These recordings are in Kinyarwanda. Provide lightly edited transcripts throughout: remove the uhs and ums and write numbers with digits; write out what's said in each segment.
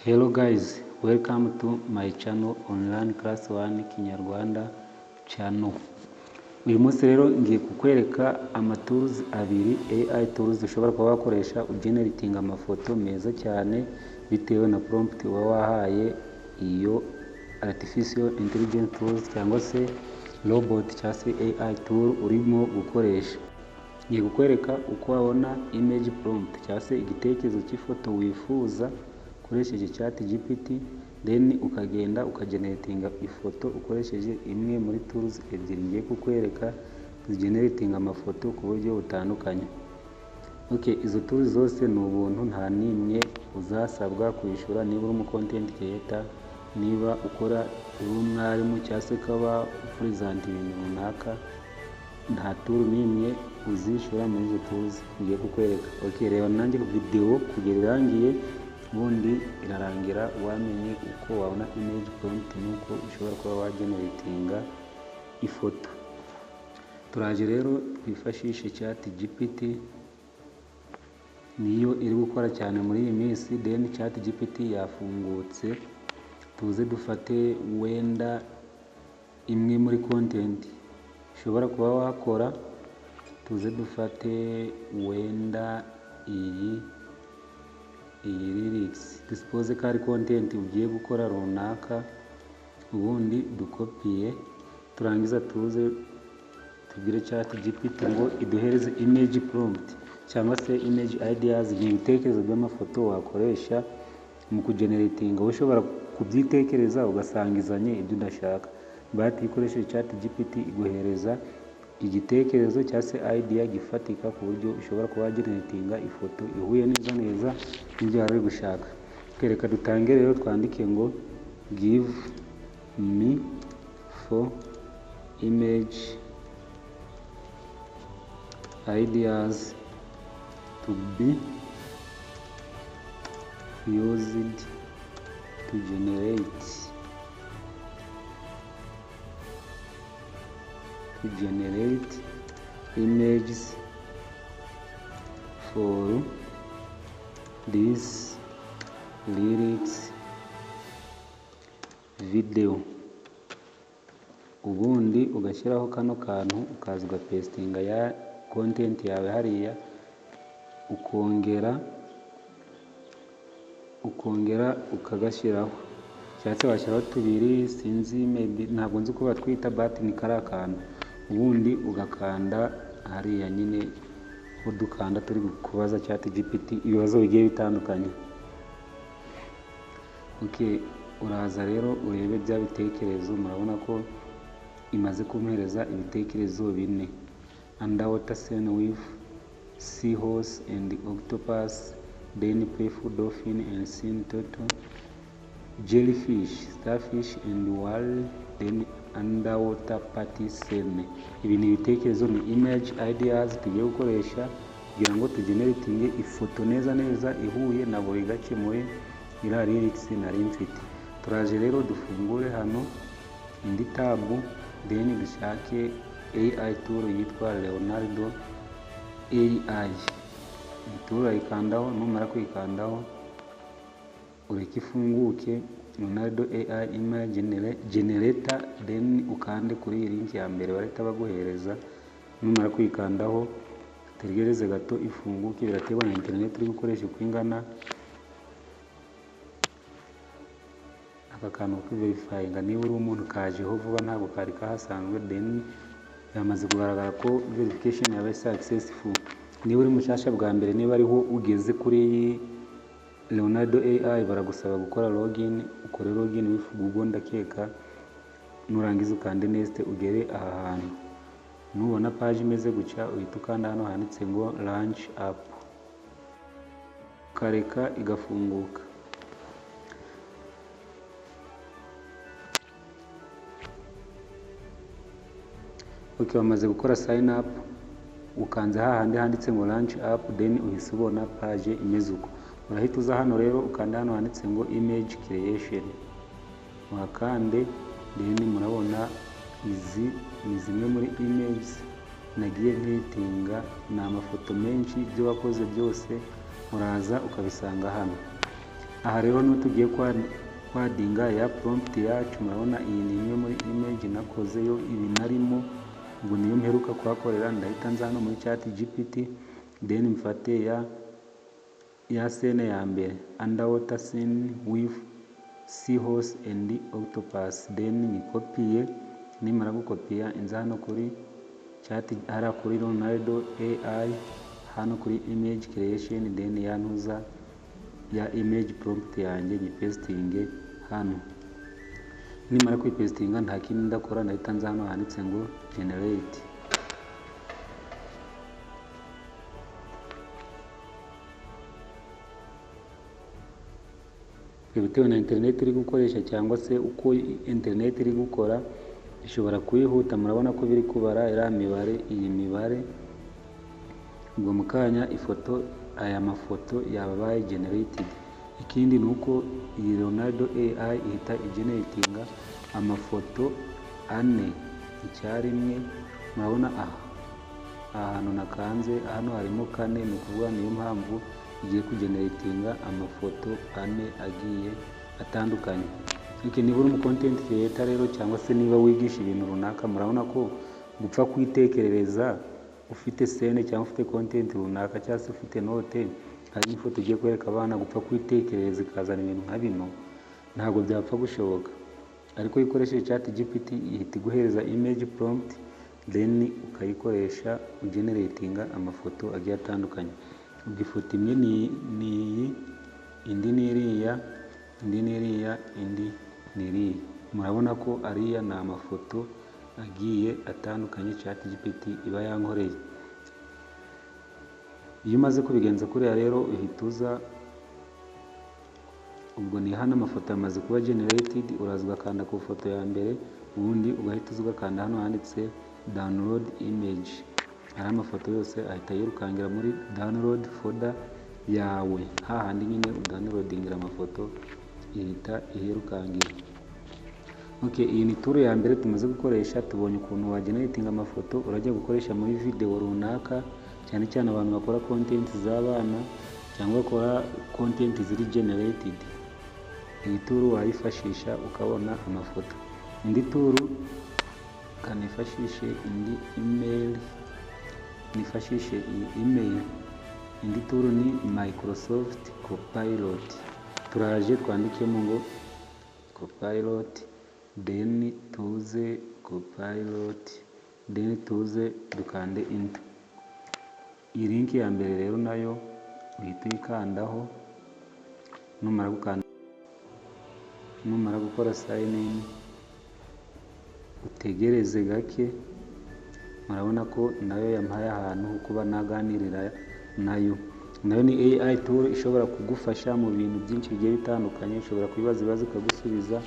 Hello guys, welcome to my channel Online Class 1 Kinyarwanda channel. Uyu munsi rero ngiye kukwereka ama tools abiri, AI tools ushobora kuba wakoresha ugenerating amafoto meza cyane bitewe na prompt uba wahaye iyo artificial intelligence tools cyangwa se robot cyangwa se AI tool urimo gukoresha. Ngiye kukwereka uko wabona image prompt cyangwa se igitekerezo cy'ifoto wifuza ukoresheje ChatGPT, then ukagenda ukageneratinga ifoto ukoresheje imwe muri tools ebyiri ngiye kukwereka zigeneratinga amafoto ku buryo butandukanye. Okay, izo tools zose ni ubuntu, nta n'imwe uzasabwa kwishyura niba uri umu content creator, niba ukora uri umwarimu cyangwa se ukaba upresenta ibintu runaka, nta tool n'imwe uzishyura muri izo tools ngiye kukwereka. Okay, reba nanjye video kugera irangiye, ubundi irarangira wamenye uko wabona image prompt n'uko ushobora kuba wageneratinga ifoto. Turaje rero twifashishe ChatGPT, niyo iri gukora cyane muri iyi minsi. Then ChatGPT yafungutse, tuze dufate wenda imwe muri content ushobora kuba wakora, tuze dufate wenda iyi lyrics, dusuppose ko ari content ugiye gukora runaka, ubundi dukopiye, turangiza tuze tubwire ChatGPT ngo iduhereze image prompt cyangwa se image ideas, ni ibitekerezo by'amafoto wakoresha mu kugeneratinga. Wowe ushobora kubyitekereza ugasanga izanye ibyo udashaka, but iyo ukoresheje ChatGPT iguhereza igitekerezo cyangwa se idea gifatika ku buryo ushobora kuba wageneratinga ifoto ihuye neza neza n'ibyo wari uri gushaka. Reka dutange rero twandike ngo give me four image ideas to be used to generate images for this lyrics video. Ubundi ugashyiraho kano kantu, ukaza ugapastinga ya content yawe hariya, ukongera ukagashyiraho, cyangwa se washyiraho tubiri, sinzi, maybe ntabwo nzi uko batwita, but ni kariya kantu, ubundi ugakanda hariya nyine ho dukanda turi kubaza ChatGPT ibibazo bigiye bitandukanye. Okay, uraza rero urebe bya bitekerezo, murabona ko imaze kumpereza ibitekerezo bine: underwater scene with seahorse and octopus, then playful dolphin and sea turtle, jellyfish, starfish and whale, then underwater party scene. Ibi ni ibitekerezo, ni image ideas tugiye gukoresha kugira ngo tugeneratinge ifoto neza neza ihuye na buri gace muri iriya lyrics nari mfite. Turaje rero dufungure hano indi tab, then dushake AI tool yitwa Leonardo AI. Iyi tool urayikandaho, numara kuyikandaho ureke ifunguke, Leonardo AI image generator, then ukande kuri iyi link ya mbere barahita baguhereza. Numara kuyikandaho utegereze gato ifunguke, biraterwa na internet uri gukoresha uko ingana. Aka kantu ko verifyinga niba uri umuntu kajeho vuba, ntabwo kari kahasanzwe. Then yamaze kugaragara ko verification yabaye successful. Niba uri mushyashya bwa mbere, niba ariho ugeze kuri Leonardo AI, baragusaba gukora login, ukore login with Google ndakeka, nurangiza ukande next ugere aha hantu. Nubona page imeze gutya, uhita ukanda hano handitse ngo launch app, ukareka igafunguka. Okay, wamaze gukora sign up, ukanze hahandi handitse ngo launch app, then uhise ubona page imeze uko. Urahita uza hano rero ukanda hano handitse ngo image creation, uhakande, then murabona izi ni zimwe muri images nagiye ncreatinga, ni amafoto menshi, ibyo wakoze byose uraza ukabisanga hano. Aha rero niho tugiye kwaddinga ya prompt yacu. Murabona iyi ni imwe muri image nakozeyo ibi narimo, ubwo niyo mperuka kuhakorera. Ndahita nza hano muri Chat GPT, then mfate ya scene ya mbere, underwater scene with seahorse and octopus, then nyikopiye. Nimara gukopiya, inza hano kuri chat, hariya kuri Leonardo AI, hano kuri image creation, then ya ntuza ya image prompt yanjye nyipastinge hano. Nimara kuyipastinga, nta kindi ndakora, ndahita nza hano handitse ngo generate. Bitewe na interineti uri gukoresha cyangwa se uko interineti iri gukora, ishobora kuyihuta. Murabona ko biri kubara iriya mibare, iyi mibare. Ubwo mu kanya ifoto, aya mafoto yaba abaye generated. Ikindi ni uko iyi Leonardo AI ihita igeneratinga amafoto ane icyarimwe. Murabona aha hantu nakanze, hano harimo kane, ni ukuvuga niyo mpamvu igiye kugeneratinga amafoto ane agiye atandukanye. Okay, niba uri umu content creator rero, cyangwa se niba wigisha ibintu runaka, murabona ko gupfa kwitekerereza ufite scene cyangwa ufite content runaka cyangwa se ufite note, hari n'ifoto ugiye kwereka abana, gupfa kwitekerereza ikazana ibintu nka bino ntabwo byapfa gushoboka. Ariko iyo ukoresheje Chat GPT, ihita iguhereza image prompt, then ukayikoresha ugeneratinga amafoto agiye atandukanye. Ubwo ifoto imwe ni iyi, indi ni iriya, indi ni iriya, indi ni iriya. Murabona ko ariya ni amafoto agiye atandukanye Chat GPT iba yankoreye. Iyo umaze kubigenza kuriya rero, uhita uza, ubwo ni hano amafoto yamaze kuba generated, uraza ugakanda ku ifoto ya mbere, ubundi ugahita uza ugakanda hano handitse download image. Hari amafoto yose ahita yirukangira muri download folder yawe, hahandi nyine udownloadingira amafoto, ihita ihirukangira. Okay, iyi ni tool ya mbere tumaze gukoresha. Tubonye ukuntu wageneratinga amafoto urajya gukoresha muri video runaka, cyane cyane abantu bakora content z'abana cyangwa bakora content ziri generated. Iyi tool wayifashisha ukabona amafoto. Indi tool kanifashishe, indi email, nifashishe iyi email. Indi tool ni Microsoft Copilot. Turaje twandikemo ngo Copilot, then tuze Copilot, then tuze dukande enter. Iyi link ya mbere rero nayo uhita uyikandaho. Numara gukanda, numara gukora sign in, utegereze gake. Murabona ko nayo yampaye ahantu ho kuba naganirira nayo. Nayo ni AI tool ishobora kugufasha mu bintu byinshi bigiye bitandukanye. Ushobora kubibaza ibibazo ikagusubiza.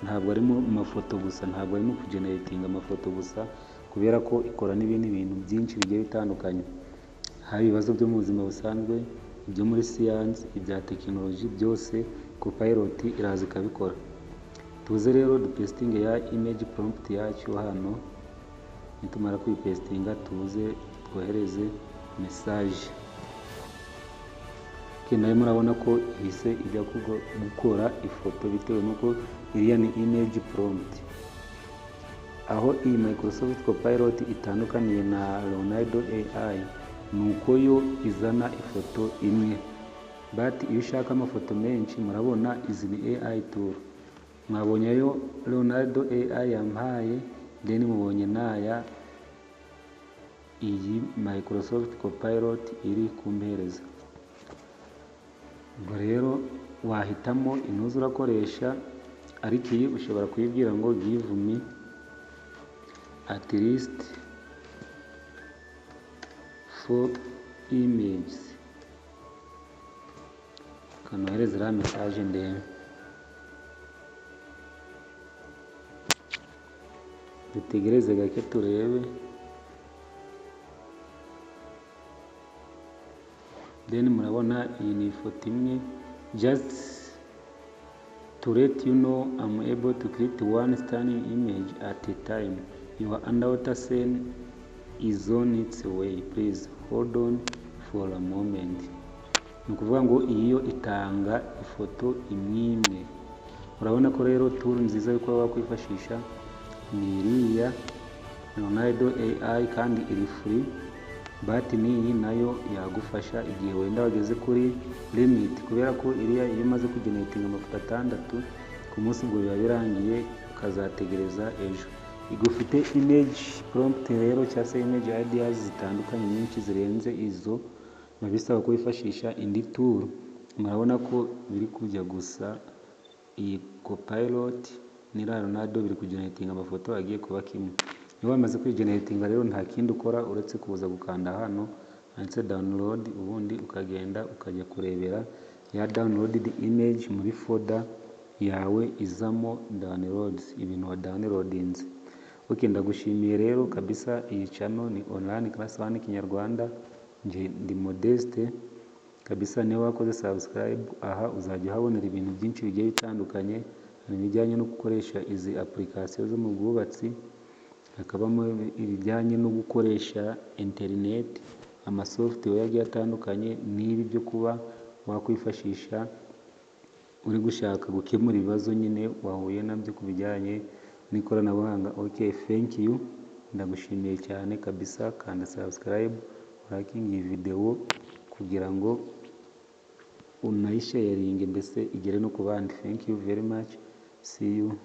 Ntabwo ari mu mafoto gusa, ntabwo ari mu kugeneratinga amafoto gusa, kubera ko ikora n'ibindi bintu byinshi bigiye bitandukanye, haba ibibazo byo mu buzima busanzwe, ibyo muri siyansi, ibya tekinoloji, byose Copilot iraza ikabikora. Tuze rero dupastinge ya image prompt yacu hano. Nitumara kuyipastinga, tuze twohereze message. Nayo murabona ko ihise ijya gukora ifoto, bitewe n'uko iriya ni image prompt. Aho iyi Microsoft Copilot itandukaniye na Leonardo AI ni uko yo izana ifoto imwe, but iyo ushaka amafoto menshi, murabona izi ni AI tool. Mwabonye ayo Leonardo AI yampaye, then mubonye n'aya iyi Microsoft Copilot iri kumpereza. Ubwo rero wahitamo intuzi urakoresha, ariko iyi ushobora kuyibwira ngo give me at least four images. Kanohereza iriya message ndebe. Dutegereze gake turebe. Then murabona iyi ni ifoto imwe. Just to let you know, I'm able to create one stunning image at a time. Your underwater scene is on its way. Please hold on for a moment. Ni ukuvuga ngo iyi yo itanga ifoto imwe imwe. Urabona ko rero tool nziza yo kuba wakwifashisha ni iriya Leonardo AI kandi iri free, but n'iyi nayo yagufasha igihe wenda wageze kuri limit, kubera ko iriya iyo umaze kugeneratinga amafoto atandatu ku munsi, ubwo biba birangiye, ukazategereza ejo. Igufite image prompt rero cyangwa se image ideas zitandukanye nyinshi zirenze izo, biba bisaba ko wifashisha indi tool. Murabona ko biri kujya gusa, iyi Copilot n'iriya Leonardo biri kugeneratinga amafoto agiye kuba kimwe. Iyo wamaze kwigeneratinga rero, nta kindi ukora uretse kuza gukanda hano handitse download, ubundi ukagenda ukajya kurebera ya downloaded image muri folder yawe izamo downloads, ibintu wa downloadinze. Ok, ndagushimiye rero kabisa. Iyi channel ni Online Class One Kinyarwanda, nje ndi Modeste kabisa. Niba wakoze subscribe aha, uzajya uhabonera ibintu byinshi bigiye bitandukanye. Hari ibijyanye no gukoresha izi application zo mu bwubatsi, hakabamo ibijyanye no gukoresha internet, amasoftware agiye atandukanye, n'ibi byo kuba wakwifashisha uri gushaka gukemura ibibazo nyine wahuye nabyo ku bijyanye n'ikoranabuhanga. Ok, thank you, ndagushimiye cyane kabisa. Kanda subscribe, urakinga iyi video kugira ngo unayisharinge, mbese igere no ku bandi. Thank you very much, see you.